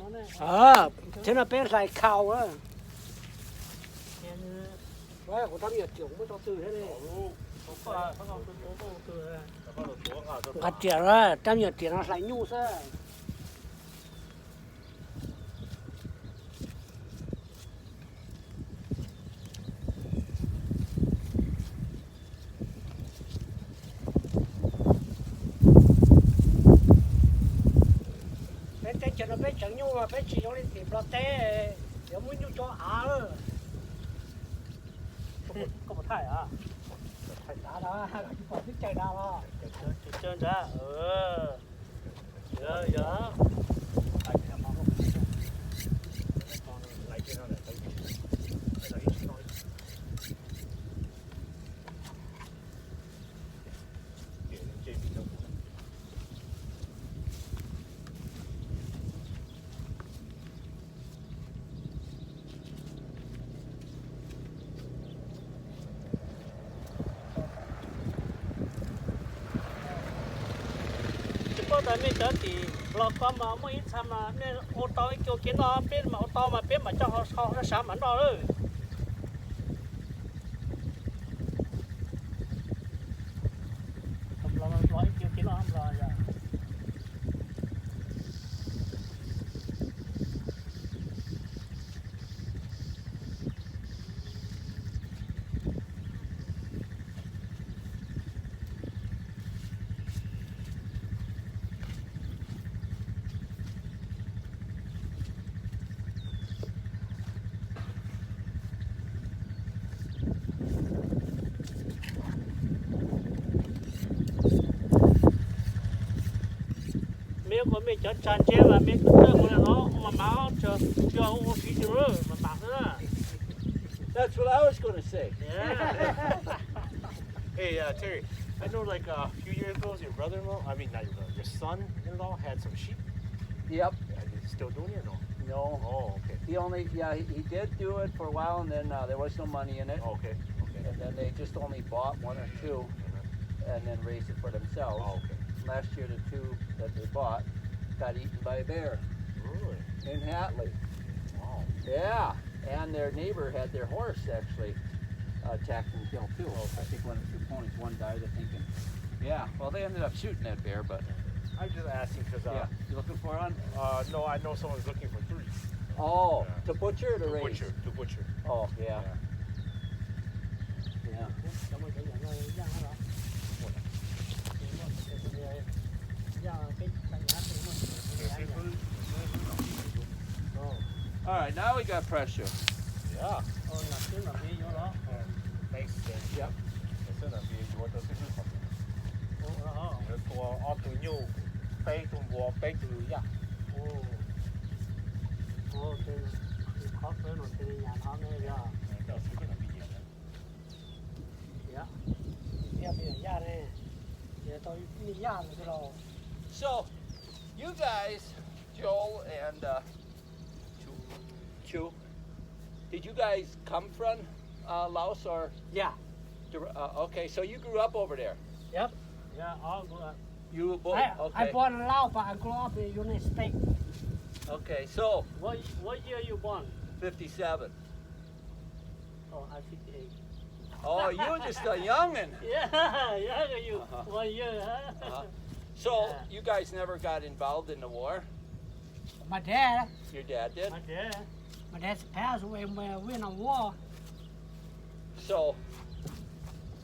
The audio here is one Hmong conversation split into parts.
Thiab no peb hlais khau. Kuv rab me nyuam riam kuv muab tso twg thiab ne? Nqa riam, rab me nyuam riam no hlais nyuj xwb. Peb teb chaws no peb tseem nyuj mas peb tsis zoo li tim Nplog teb, yuav muab nyuj tso av lawm. Koj puas thaij a? Thaij dav no, tsis pom twb caws dav los. Caws nrad. Tsis paub tas nej cov tim Nplog ko mas muaj ib txha mas nej ua tau ib co kev noj, peb mas ua tau mas peb mam coj ho sau sab sab mam noj lawm. Mej ua mej cov tsa ntse mas mej kuj txawj ua li no, ua mas mas, tsis yog ua siv tus mas mas xwb na. That's what I was gonna say. Yeah. Hey, uh, Terry, I know, like, uh, a few years ago, your brother-in-law, I mean, not your brother, your son-in-law had some sheep. Yep. Is he still doing it or no? No. Oh, okay. He only, yeah, he, he did do it for a while, and then uh, there was no money in it. Okay, okay. And then they just only bought one or two and then raised it for themselves. Oh, okay. Last year, the two that they bought got eaten by a bear Really? In Hatley. Wow. Yeah, and their neighbor had their horse actually attacked and killed too. Oh, okay. I think one of the two ponies, one died, I think, and yeah, well, they ended up shooting that bear, but I'm just asking because, uh, yeah, you looking for one? Uh, no, I know someone's looking for three. Oh, yeah. To butcher or to raise? Butcher, to butcher. Oh, yeah. Yeah. Yeah. All right, now we got pressure. Yeah. Yep. Tua ob tug nyuj, peb tug npua, peb tug yaj. So, you guys, Joel and uh, Chu, did you guys come from uh, Laos or? Yeah. Dir- Uh, okay, so you grew up over there. Yep. Yeah, I grew up. You were born. I, I Okay. Born in Laos, but I grew up in United States. Okay, so What what year you born? Fifty-seven. Oh, I fifty-eight. Oh, you're just a youngin. Yeah, younger you. Uh-huh. One year, huh? Uh-huh. So Yeah. You guys never got involved in the war? My dad. Your dad did? My dad. My dad passed away when we in a war. So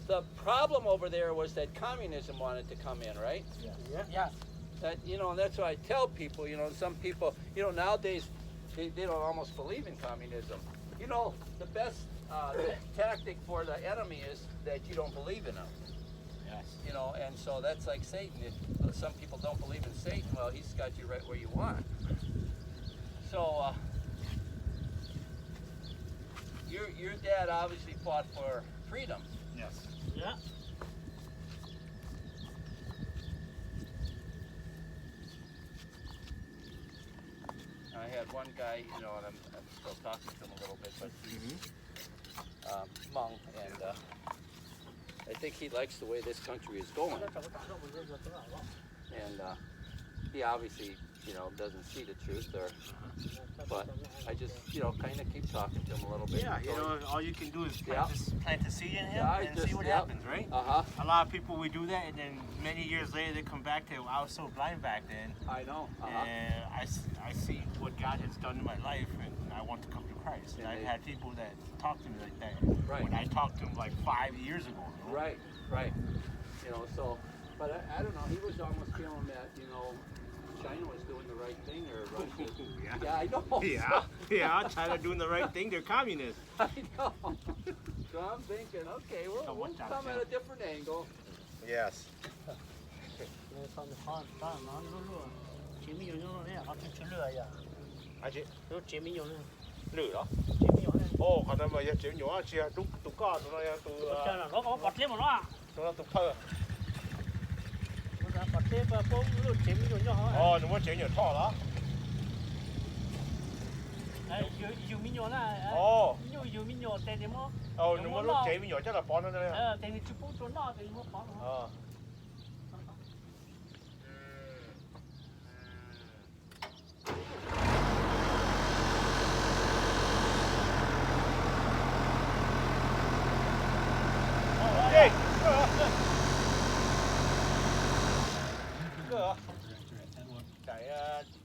the problem over there was that communism wanted to come in, right? Yes. Yeah. Yes. That, you know, that's what I tell people. You know, some people, you know, nowadays they, they don't almost believe in communism. You know, the best uh, tactic for the enemy is that you don't believe in them. Yes. You know, and so that's like Satan. If some people don't believe in Satan, well, he's got you right where you want. So, uh, your your dad obviously fought for freedom. Yes. Yeah. I had one guy, you know, and I'm, I'm still talking to him a little bit, but he's um, Hmong, and uh, I think he likes the way this country is going. And uh, he obviously you know, doesn't see the truth, or, but I just, you know, kind of keep talking to him a little bit. Yeah, you know, all you can do is plant, yeah, this, plant a seed in him, yeah, and just, see what, yeah, happens, right? Uh-huh. A lot of people, we do that, and then many years later they come back to, "I was so blind back then." I know. Uh-huh. And I, s- I see what God has done in my life, and I want to come to Christ. And I've had people that talk to me like that. Right. When I talked to him, like, five years ago, you know? Right, right. You know, so, but I, I don't know. He was almost feeling that, you know, China was doing the right thing, or Russia. Yeah. Yeah, I know. Yeah, yeah, China doing the right thing. They're communists. I know. So I'm thinking, okay, we'll, we'll come at a different angle. Yes. Tsev me nyuam nyob no, qhov twg tsis lwj yom? Lwj los? Tsev me nyuam. Qhov no mas yog tsev me nyuam, tsis yog tus koj, tus no yog tus, tus no tus phawj. Pov teb, pov teb, pov teb, lub tsev me nyuam nyob hauv. Nws muab tsev me nyuam rho los? Yug me nyuam na. Nyuj yug me nyuam ces nws muab, nws muab lub tsev me nyuam coj los pov no. Ces nws tsis pub rau noj ces nws muab pov no.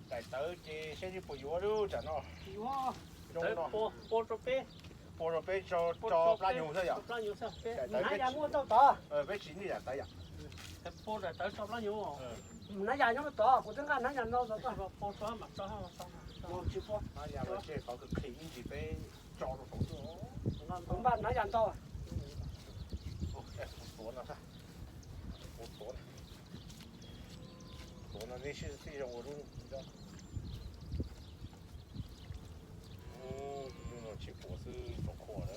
Daim tawv ces saib puas yuav lub tsam no. Pua rau peb, pua rau peb tso plab nyuj xwb yom. Hnav yas muaj tau tod. Peb tsis nij daim tawv yom. Pua daim tawv tso plab nyuj. Hnav yas nyob tod, kuv twb nqa hnav yas no tod. Pua tso mam tso. Tsis pua. Hnav yas mas tseg qhov khis ib ntsis peb tso rau saud. Kuv npaj hnav yas ntau. Kuv tuav no, kuv tuav no, nej sib tij zoo ua lub. Lub no tsis pua xwb tsoom qhua na.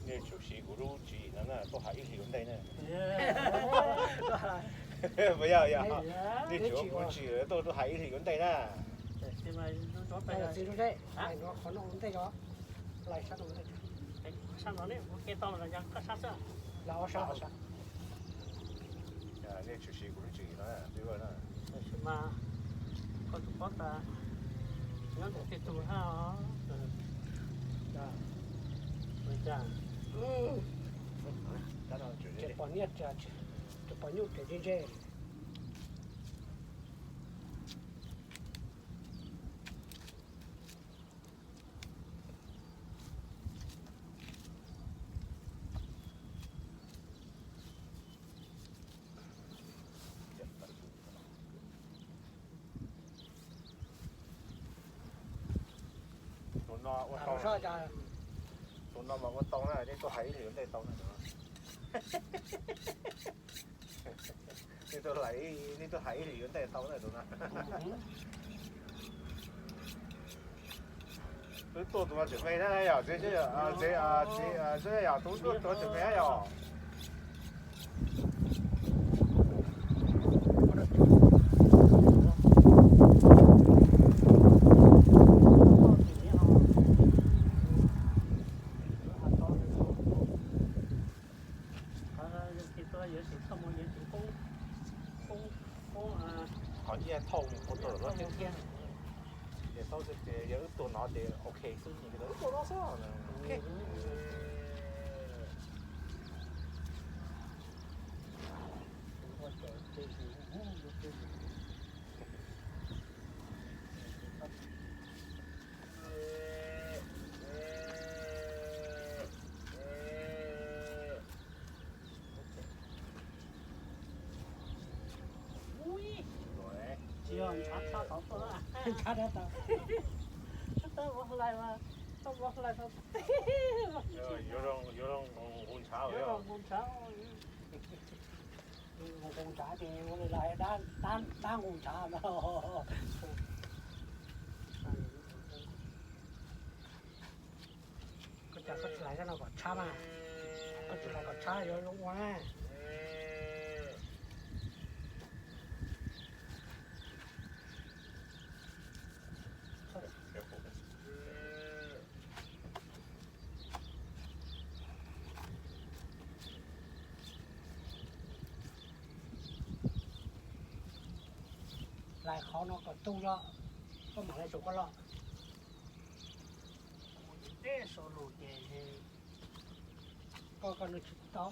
Nej tsum siv kuv lub tswv yim no na, tuaj hais ib hlis ua ntej na. Puas yog, yog? Nej tsum ua kuv tswv yim tuaj, tuaj hais ib hlis ua ntej na. Nej tsum siv kuv lub tswv yim no, peb ua na. Tab sis mas koj tus pob tas nyob ntawm tej tug hab os. Ces pom niaj, ces pom nyuj ces ntse ntse. Tus no ua tau, tus no mas ua tau na, nej tuaj hais ib hlis ua ntej tau na. Nej tuaj hais ib hlis ua ntej tau na tus no. Twb tuaj tus no tseem me na yom, txiv, txiv, yog twb tuaj tus no tseem me na yom. Qhov nyiaj thauj mus ua rau lawm thiab. Ces tau ces yog wb tuaj no ces ok xwb, wb tuaj no xwb. Tsis yog ntshav tshaj tod tuaj, ntshav tshaj tod. Tab ua hlais mas, tab ua hlais tod. Yuav zoo nqus ntshav, yuav zoo nqus ntshav. Nqus ntshav ces ua li los dab, dab nqus ntshav no. Koj cas koj tsis hlais zaj no kom tshab mas, koj tsis hlais kom tshab yuav zoo ua na. Lais qhov no kom tu los, koj mam li saum koj los. Kuv teb so lus ces koj koj nws tsis tau.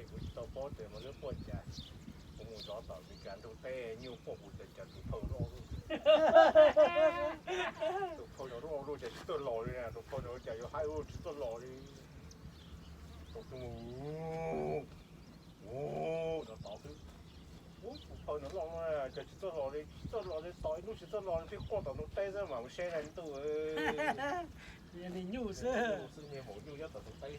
Kuv tsis tau paub tias mos lwj quaj cas. Kuv mus zov tom Meskas nroog teb nyuj quaj kuv tias cas tus phauj loj luj. Tus phauj no loj luj cas tsis tuaj los li, tus phauj no cas yuav haib luj tsis tuaj los li. Tau tus mus no tod xwb. Ub, tus phauj no loj luj cas tsis tuaj los li, tsis tuaj los li, tos ib hnub tsis tuaj los li, twb quaj tom ntug teb xwb mas mus seb na ntuj. Nyuj xwb, niag maum nyuj nyob tom ntug teb.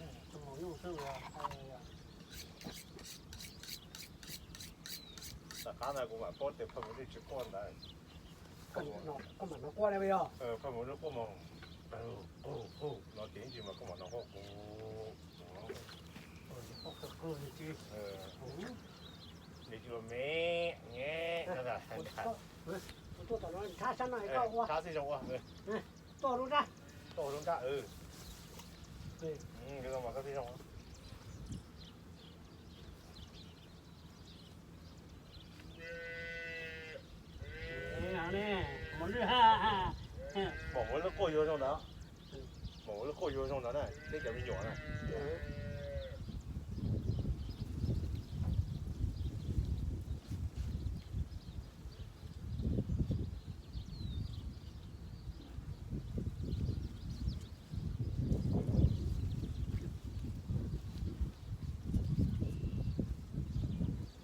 Tom qab ntawd kuv mam paub tias phauj mus lwj tsis quaj ntawd. Koj mam no quaj li yog. Phauj mus lwj quaj mas, no ces ib ntsis mas koj mam no quaj kuv. Nws tsis ua me, kuv tuaj tom no nrhab sab no koj ua. Nrhab xwb zoo ua. Tuaj lub nrab. Tuaj lub nrab, koj xwb zoo. Maum lwj quaj yuav zoo ntawd. Maum lwj quaj yuav zoo ntawd na, teb cov me nyuam na.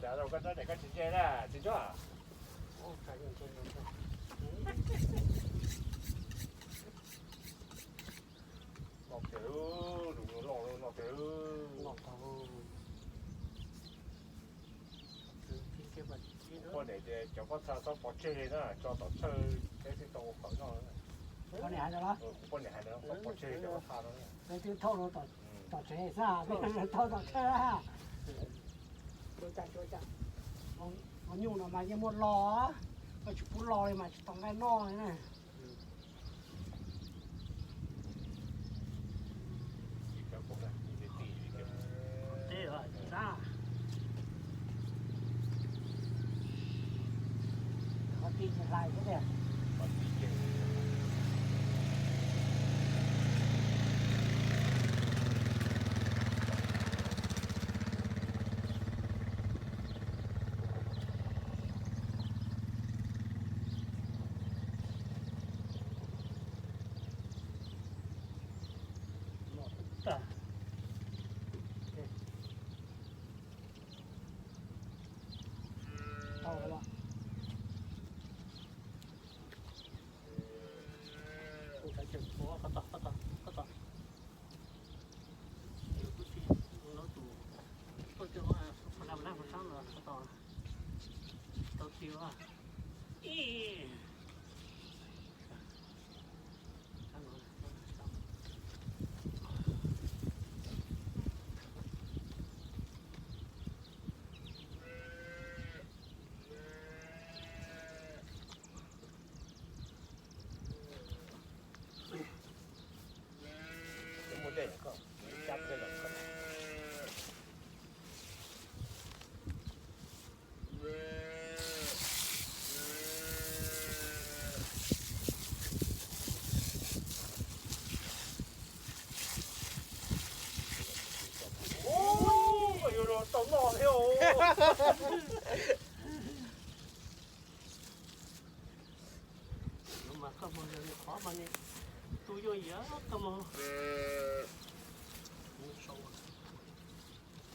Cas rau koj rab daim koj tsis ntse na, tsis ntsuag. No tiag, lus loj no tiag. Kuv poj niam tias cov pob txha txhob pov tseg na, tso tom thawj peb thiaj tau ua qhawv noj. Kuv poj niam hais tias txhob pov tseg cov pob txha no. Peb twb thauj rau tom tsev xwb, peb thauj tom thawj. Hos nyuj no mas yeej muaj los, koj tsis pub los li mas tsis tau nqaij noj li na. Teb, qhov tij hlais xwb tiag. Tag. Tau lawm. Kuv sawv tsees, koj tos, koj tos, koj tos. Kuv twb tsis hnov tus tuaj coj qhov nab qhov sab no, koj tos. Tsis tau tiv. Ub, yuav los tau noj thiab os. Mas koj mus yog nws qhov mas nws tu yooj yim, koj mus,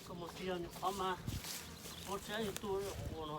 koj mus tsis yog nws qhov mas ua tsis yog nws tu ua no.